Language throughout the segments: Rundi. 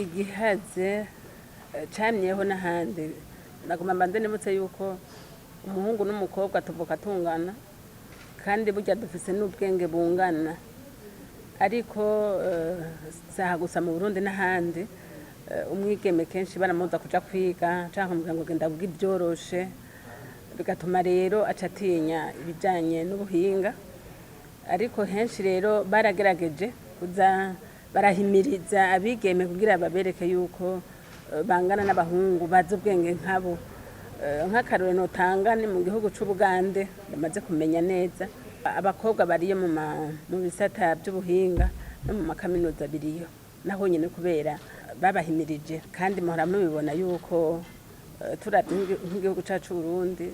Igihaze camyeho n'ahandi, nagomba mbanze nibutse yuko umuhungu n'umukobwa tuvuka tungana, kandi burya dufise n'ubwenge bungana. Ariko saha gusa mu Burundi, n'ahandi umwigeme kenshi baramuza kuja kwiga canke bakamubwira ngo genda wige ibyoroshe, bigatuma rero aca atinya ibijanye n'ubuhinga. Ariko henshi rero baragerageje kuza barahimiriza abigeme kugira babereke yuko bangana n'abahungu, bazi ubwenge nkabo. Nk'akarorero notanga ni mu gihugu c'Ubugande, bamaze kumenya neza abakobwa bariyo mu bisata by'ubuhinga no mu makaminuza biriyo naho nyine, kubera babahimirije. Kandi muhora mubibona yuko turavye nk'igihugu cacu Burundi,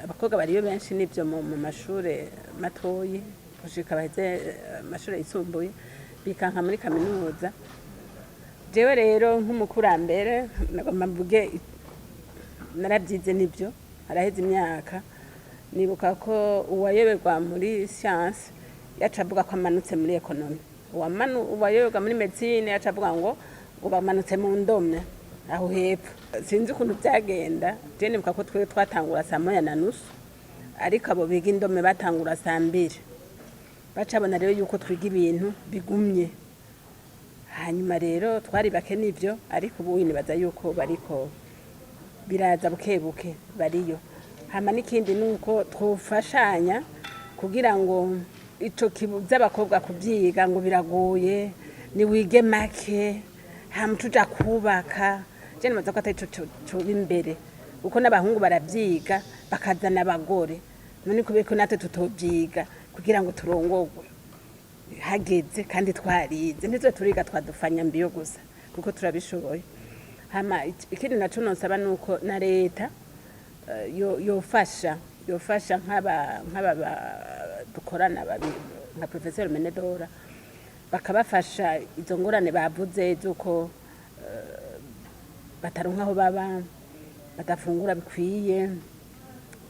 abakobwa bariyo benshi nivyo mu mashure matoyi gushika baheze amashure yisumbuye, bikanka muri kaminuza. Jewe rero nk'umukurambere nagomba mvuge, narabyize nibyo, haraheze imyaka. Nibuka ko uwayoberwa muri science yaca avuga ko amanutse muri économie, uwayoberwa muri médecine yaca avuga ngo bamanutse mu ndome aho hepfo. Sinzi ukuntu byagenda. Je nibuka ko twe twatangura 1:30, ariko abo biga indome batangura 2:00. Bacabona rero yuko twiga ibintu bigumye. Hanyuma rero twari bake nivyo, ariko ubu nibaza yuko bariko biraza buke buke, bariyo. Hama n'ikindi ni uko twofashanya kugira ngo ico kibuza abakobwa kubyiga ngo biragoye, niwige make hama tuja kubaka, je nibaza ko atari co coba imbere, kuko n'abahungu baravyiga bakazana abagore. None kubera ko natwe tutobyiga kugira ngo turongogwe hageze kandi twarize, ntitwe turiga twadufanya mbiyo gusa, kuko turabishoboye. Hama ikindi naco nosaba nuko na leta yofasha nk'aba dukorana nka professeur Menedora, bakabafasha izo ngorane bavuze z'uko bataronka aho baba, badafungura bikwiye.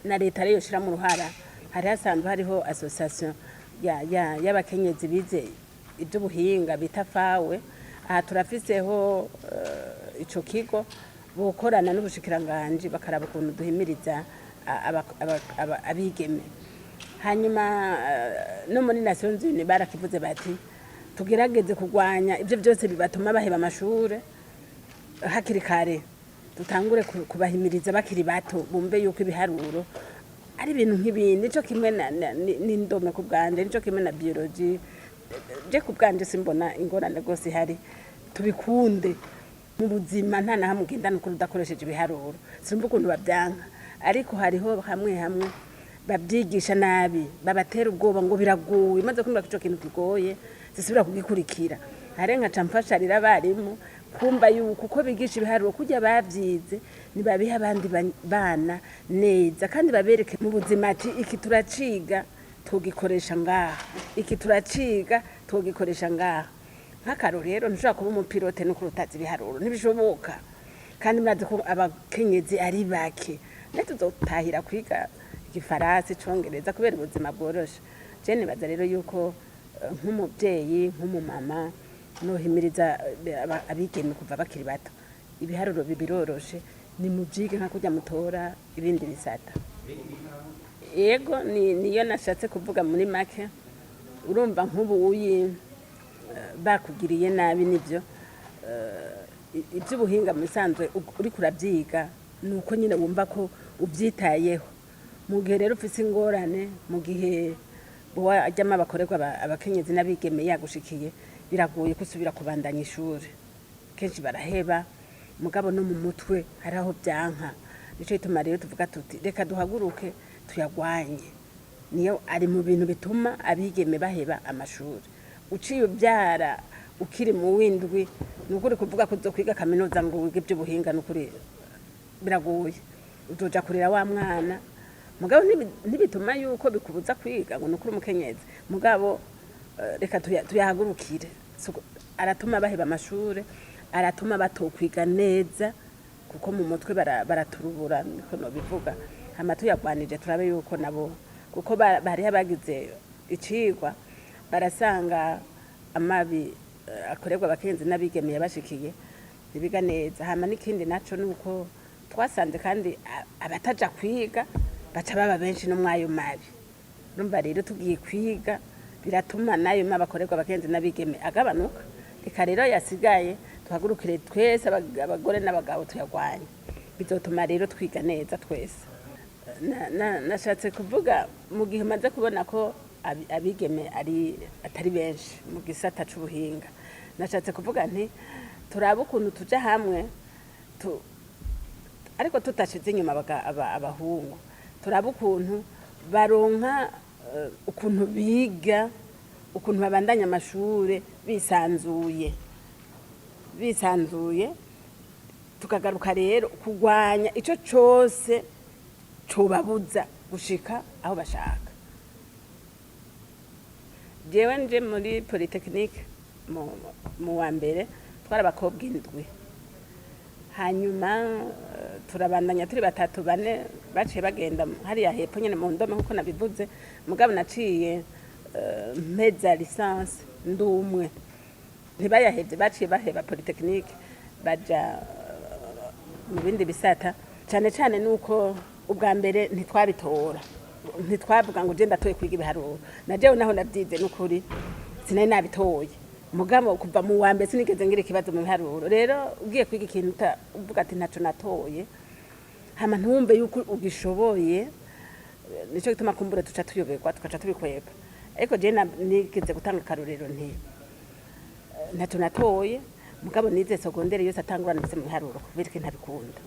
Na leta rero yoshira mu ruhara. Hari hasanzwe hariho association y'abakenyezi bize iby'ubuhinga bita FAWE. Aha turafiseho ico kigo, bokorana n'ubushikiranganji bakaraba ukuntu duhimiriza abigeme. Hanyuma no muri Nations Unies barakivuze bati tugerageze kurwanya ibyo byose bibatuma baheba amashure hakiri kare, dutangure kubahimiriza bakiri bato, bumve yuko ibiharuro ari ibintu nk'ibindi, nico kimwe n'indome ku bwanje, nico kimwe na biologie. Je ku bwanje simbona ingorane rwose ihari. Tubikunde mu buzima, nta na hamwe ugendana ukuri udakoresheje ibiharuro. Sinumva ukuntu babyanka. Ariko hariho hamwe hamwe babyigisha nabi, babatera ubwoba ngo biragoye. Maze kumva ko ico kintu kigoye, zisubira kugikurikira. Hare nkaca mfasharira abarimu kumva yuko uko bigisha ibiharuro kurya bavyize, nibabiha abandi bana neza, kandi babereke mu buzima ati iki turaciga tugikoresha ngaha, iki turaciga tugikoresha ngaha. Nk'akarorero, ntushobora kuba umupilote n'ukuri utazi ibiharuro, ntibishoboka. Kandi murazi ko abakenyezi ari bake, ntituzotahira kwiga igifaransa, icongereza, kubera ubuzima bworoshe. Je nibaza rero yuko nk'umuvyeyi, nk'umumama, nohimiriza abigeme kuva bakiri bato: ibiharuro biroroshe, ni muvyige nka kurya mutora ibindi bisata. Yego, niyo nashatse kuvuga muri make. Urumva nk'ubu uyi bakugiriye nabi nibyo, iby'ubuhinga mu bisanzwe uriko urabyiga ni uko nyine wumva ko ubyitayeho. Mu gihe rero ufise ingorane, mu gihe wajyamo abakorerwa abakenyezi n'abigeme yagushikiye, biragoye ko usubira kubandanya ishuri. Kenshi baraheba. Mugabo no mu mutwe hari aho byanka. Nico gituma rero tuvuga tuti reka duhaguruke tuyagwanye. Niyo ari mu bintu bituma abigeme baheba amashuri. Uciye ubyara ukiri mu w'indwi, ni ukuri kuvuga ko uzokwiga kaminuza ngo wige iby'ubuhinga, ni ukuri biragoye. Uzoja kurera wa mwana. Mugabo ntibituma yuko bikubuza kwiga ngo ni ukuri umukenyezi. Mugabo reka tuyahagurukire. Aratuma baheba amashure, aratuma batokwiga neza, kuko mu mutwe baraturubura, niko nobivuga. Hama tuyagwanije, turabe yuko nabo, kuko bariho abagize icigwa barasanga amabi. akorerwa abakenyezi n'abigeme yabashikiye ntibiga neza. Hama n'ikindi naco nuko twasanze kandi abataja kwiga baca baba benshi no mwayo mabi. Urumva rero tugiye kwiga biratuma n'ayo mabi akorerwa abakenyezi n'abigeme agabanuka. Reka rero yasigaye tuhagurukire twese, abagore n'abagabo, tuyagwanye. Bizotuma rero twiga neza twese. Nashatse kuvuga mu gihe umaze kubona ko abigeme ari atari benshi mu gisata c'ubuhinga, nashatse kuvuga nti turabe ukuntu tuja hamwe ariko tutashize inyuma abahungu, turabe ukuntu baronka ukuntu biga, ukuntu babandanya amashure bisanzuye bisanzuye. Tukagaruka rero kurwanya ico cose cobabuza gushika aho bashaka. Jewe nje muri polytechnique mu wa mbere twari abakobwa 7, hanyuma turabandanya turi batatu, bane baciye bagenda hariya hepfo nyene mu ndome nkuko nabivuze. Mugabo naciye mpeza licence ndi umwe. Ntibayahevye, baciye baheba polytechnique baja mu bindi bisata. Cane cane nuko ubwa mbere ntitwabitora, ntitwavuga ngo je ndatoye kwiga ibiharuro. Na jewe naho navyize n'ukuri sinari nabitoye, mugabo kuva mu wa mbere sinigeze ngira ikibazo mu biharuro. Rero ugiye kwiga ikintu uvuga ati ntaco natoye, hama ntumve yuko ugishoboye, nico gituma kumbura tuca tuyoberwa, tugaca tubikwega. Ariko je nigeze gutanga akarorero nti ntacyo natoye, mugabo nize secondaire yose atangurana mfise mu biharuro. Kubera ko ntabikunda,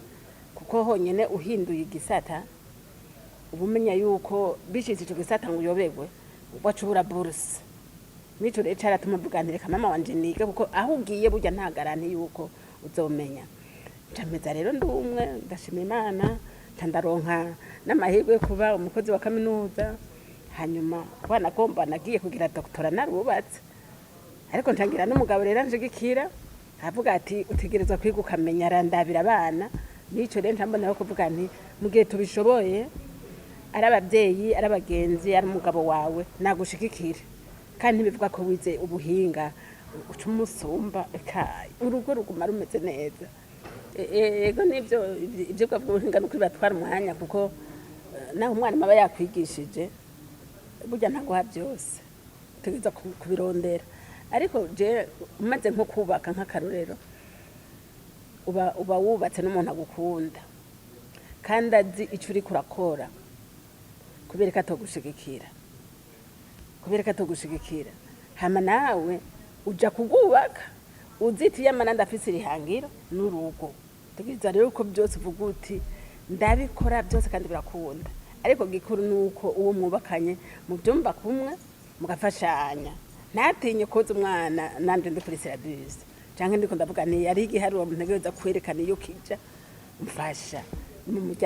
kuko honyene uhinduye igisata uba umenya yuko bishitse ico gisata ngo uyoberwe, waca ubura bourse. Nico rero caratuma mvuga nti reka mama wanje nige, kuko aho ugiye burya nta garantie yuko uzomenya. Nca rero ndi umwe, ndashima Imana, nca ndaronka n'amahirwe yo kuba umukozi wa kaminuza. Hanyuma wanagomba nagiye kugira doctorat narubatse, ariko ntangira n'umugabo rero anshigikira, avuga ati utegerezwa kwiga ukamenya, arandabira abana. Nico rero nca kuvuga nti mu gihe tubishoboye, ari ababyeyi, ari abagenzi, ari umugabo wawe nagushigikire, kandi ntibivuga ko wize ubuhinga uca umusumba. Eka urugo ruguma rumeze neza. Ego nibyo, ivyigwa by'ubuhinga nuko bibatwara umwanya, kuko naho umwarimu aba yakwigishije burya ntaguha byose, utegereza kubirondera. Ariko je umaze nko kubaka, nk'akarorero, uba wubatse n'umuntu agukunda kandi azi ico uriko urakora, kubera ko atogushigikira, kubera ko atogushigikira. Hama nawe uja kugubaka uziti yamana ndafise irihangiro n'urugo. Tegereza rero ko byose uvuga uti ndabikora byose kandi birakunda. Ariko gikuru nuko uwo mwubakanye mu byumba kumwe mugafashanya, ntatinye koza umwana nanje ndi kuri syllabus canke ndiko ndavuga nti yari igiharuro ntegereza kwerekana iyo kija mfasha mu muryango.